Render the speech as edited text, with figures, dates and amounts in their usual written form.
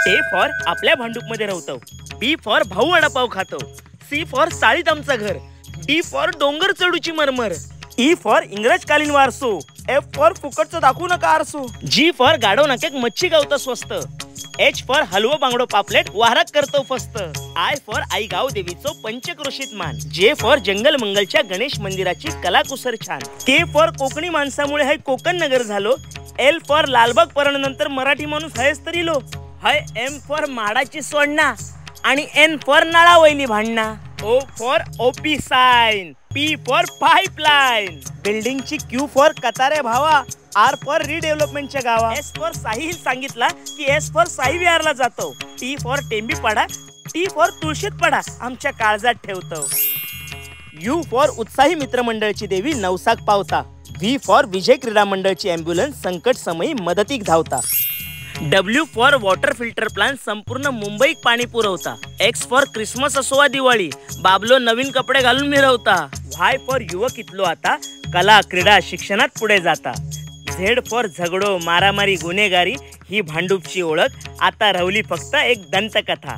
A for आपल्या भांडूपमध्ये राहतो, बी for भाऊ वडापाव खातो, सी फॉर साळीत आमचा घर, डी फॉर डोंगर चढूची मरमर, ई फॉर इंग्रजकालीन वारसो, एफ फॉर फुकटचं दाखवू नका आरसो, जी फॉर गाडो नाक्याक मच्छी गावता स्वस्त, एच फॉर हलवो बांगडो पापलेट वारात करतो फस्त, I for I गाव देवीचो पंचक्रोशीत मान, जे फॉर जंगल मंगलच्या गणेश मंदिराची कलाकुसर छान, के फॉर कोकणी माणसामुळे हाय कोकण नगर झालो, एल फॉर लालबाग परळनंतर मराठी माणूस हायच तरी लो, हाय एम फॉर माडाची सोडणा आणि एन फॉर नळावैली भांडणा, O for OP sign, P for pipeline, बिल्डिंगची क्यू फॉर कतारे भावा, आर फॉर रिडेव्हलपमेंटच्या गावा, एस फॉर साहिल सांगितला की एस फॉर साई विहारला जातो, टी फॉर टेंबीपाडा, टी फॉर तुळशीतपाडा आमच्या काळजात ठेवतो, you for उत्साही मित्रमंडळची देवी नवसाक पावता, व्ही फॉर विजय क्रीडा मंडळची ॲम्ब्युलन्स संकट समयी मदतीक धावता, W for water filter plant संपूर्ण मुंबईत पाणी पुरवता, एक्स फॉर क्रिसमस असो वा दिवाळी बाबलो नवीन कपडे घालून मिरवता, वाय फॉर युवक इतलो आता कला क्रीडा शिक्षणात पुढे जाता, झेड फॉर झगडो मारामारी गुन्हेगारी ही भांडूपची ओळख आता राहुली फक्त एक दंतकथा।